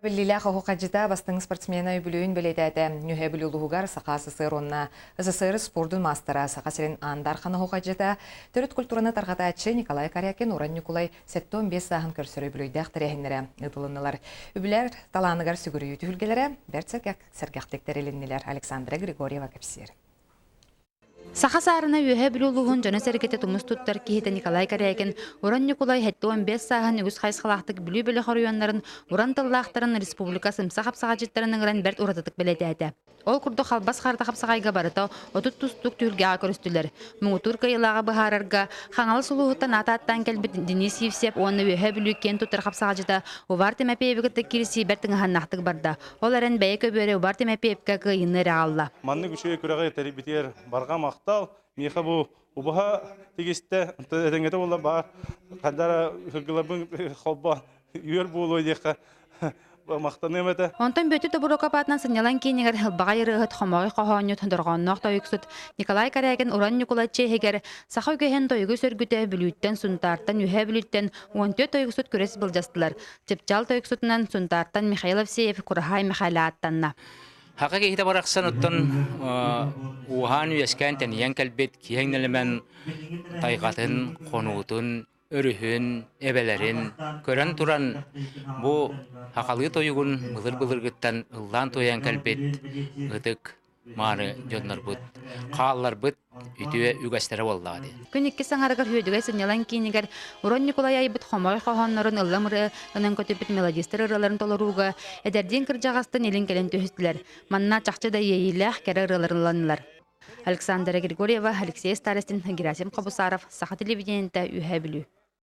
Биллиилээх оһуохайдьыта бастыҥ спортсмена үбүлүөйүн бэлиэтээтэ. Ньүһэ Бүлүү улууһугар Саха СССР уонна СССР спордун маастара, Саха сирин Аан Дархан оһуохайдьыта, төрүт культураны тарҕатааччы Николай Корякин Уран Ньукулай 75 сааһын көрсөр үбүлүөйдээх тэрээһиннэрэ ыытылыннылар. Үбүлэр талааныгар сүгүрүйүү түһүлгэлэрэ бэрт сэргэхтик тэрилиннилэр. Александра Григорьева кэпсиир. Саха саарына Үөһээ Бүлүү улууһун дьоно-сэргэтэ тумус туттар киһитэ Николай Корякин, Уран Ньукулай 75 сааһын үгүс хайысхалаахтык Бүлүү бөлөх оройуоннарын уран тыллаахтарын республика сымса хапсаҕайдьыттарын ыҥыран бэрт уратытык бэлиэтээтэ. Ол курдук халбас харата хапсаҕайга барыта 30 тустуук түһүлгэҕэ көрүстүлэр. Муҥутуур кыайыылааҕы быһаарарга Хаҥалас улууһуттан аат ааттаан кэлбит Денис Евсеев уонна Үөһээ Бүлүү киэн туттар хапсаҕайдьыта Увар Тимофеевы кытта киирсии бэрт тыҥаһаннаахтык барда. Ол эрэн бэйэ көбүөрэ Убар Тимэпиэпкэ кыайыыны эрэ аҕалла. Маннык үчүгэй күрэҕи тэрийбитигэр барҕа махтал. Миэхэ бу убаһа тигистэ, этэҥҥэтэ буолла баар хандара сылгыларбын холбоон үөр буолуо диэххэ махтаныам этэ. Онтон Бүөтүр Тобуруокап аатынан сынньалаҥ киинигэр ылбаҕай ырыаһыт, хомоҕой хоһоонньут, дорҕоонноох тойуксут Николай Корякин Уран Ньукулай чиэһигэр саха үгэһин тойугу сөргүтэ Бүлүүттэн, Сунтаартан, Үөһээ Бүлүүттэн 14 тойуксут күрэс былдьастылар. Чыпчаал тойуксутунан Сунтаартан Михаил Евсеев Кураһаай Михаил ааттанна. Хака киһитэ барахсан оттон ууһаан үөскээн тэнийэн кэлбит киэҥ нэлэмэн тайҕатын, хонуутун, өрүһүн, эбэлэрин көрөн туран бу хахалыы тойугун былыр-былыргыттан ыллаан туойан кэлбит ытык мааны дьоннорбут хаалларбыт үтүө үгэстэрэ буоллаҕа дии. Күн иккис аҥарыгар Үөдүгэй сынньалаҥ киинигэр Уран Ньукулай айбыт хомоҕой хоһооннорун ыллам ырыа гынан көтүппүт мелодистар ырыаларын толорууга эдэрдиин кырдьаҕастан илин-кэлин түһүстүлэр. Манна чахчы да иэйиилээх кэрэ ырыалар ылланнылар. Александра Григорьева, Алексей Старостин, Герасим Хобусаров, Саха телевидениетэ, Үөһээ Бүлүү.